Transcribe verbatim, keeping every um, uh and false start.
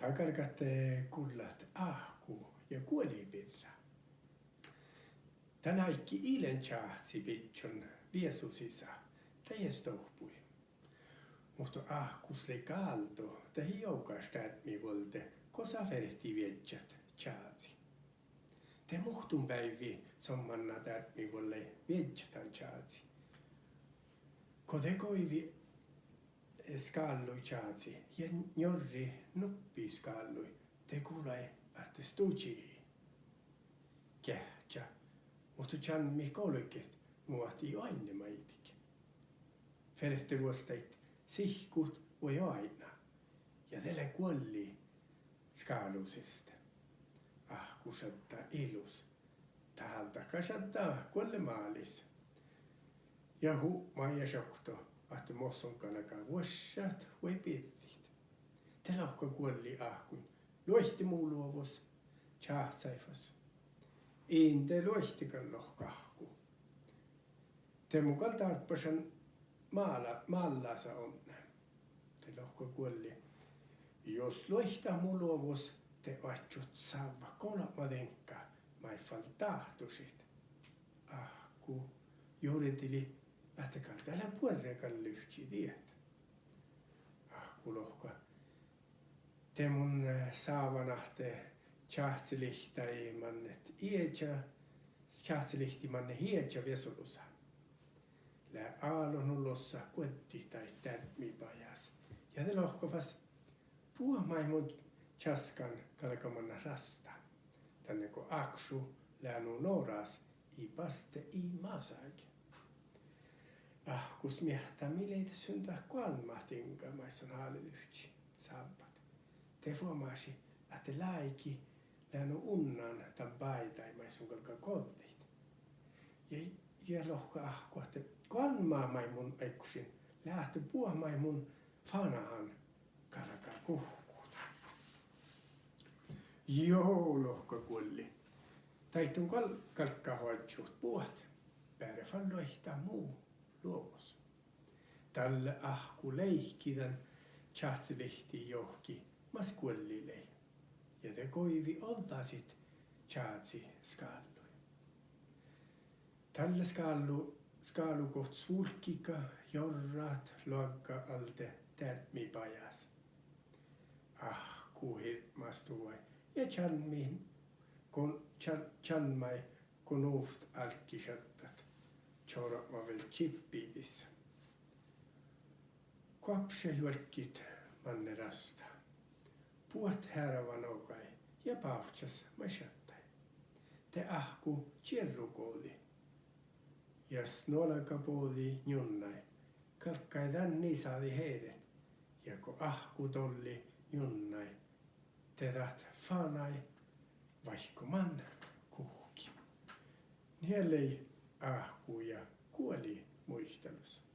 Dá galggat gullat áhku ja guoli birra. Dan áigge ii lean čáhci biddjon viesu sisa, dahje stohpui. Muhto áhkus lei gáldo dahje jogaš dearpmi vuolde gosa fertii viežžat čázi. De muhtun beaivvi son manná dearpmi vuollái viežžat dan čázi. Go de goivii skállui čázi ja njorrii nuppi skállui, de gulai ahte studjehii geahččá, muhto čalmmit golget nu ahte ii oainne maidege. Ferte vuosttaid sihkkut vuoi oaidná. Ja de lea guolli skálu siste. Áhkku šaddá ilus. Dál dat gal šaddá guolle mális. Ja hupmá ja šokto ahte mo son galgá vuoššat vuoi biddit. De lohká guolli áhkuin: Luoitte mu luovos, čáhcái fas. In de luoitte gal, lohká áhkku. De mun gal dárbbašan mála-, mállasa odne. De lohká guolli: Jus luoittát mu luovos, de oaččut sávvat golbma diŋgga maid fal dáhtušit. Áhkku jurdilii ahte gal dat lea buorre gal livččii diet. Áhkku lohká: De mun, eh, sávan ahte čáhcelihtii mannet ieža, čáhcelihtii mannet ieža viesu lusa. Lea álo nu lossat guoddit daid dearpmi bajás. Ja de lohká fas: Buot maid mun časkan galgá mannat rastá. Danne go ákšu lea nu norras, ii baste ii masage. Áhkku miehtá: Mii lei dat sun dat goalmmát diŋga maid son háliidivččii sávvat? De fuomášii ahte láigi lea nu unnan dan báidái maid son galgá goddit. Ja, ja lohká áhkku ahte goalmmát maid mun áiggošin lea ahte buot maid mun fanahan galgá guhkut. Juo, lohká guolli, daid don gal galggat oažžut buot, beare fal luoittát mu luovos. Dalle áhkku leigii dan čáhcelihtii johkii mas guolli lei. Ja de goivii ođđasit čázi skállui. Dalle skálu-, skálu guovttos vulggiga jorrat loagga alde dearpmi bajás. Áhkku hirbmastuvai ja čalmmii go, čal-, čalmmái go nuvt álggi šaddat čorpma vel čippiidis. Goappaša juolggit manne rastá. Buot hearva nogai ja bávččas maid šattai. De áhkku čierrugođii ja snuolga bođii njunnái, galggai dan nisádit eret. Ja go áhkku dollii njunnái, de dat fanai vaikko man guhkki. Nie lei áhku ja guoli muitalus.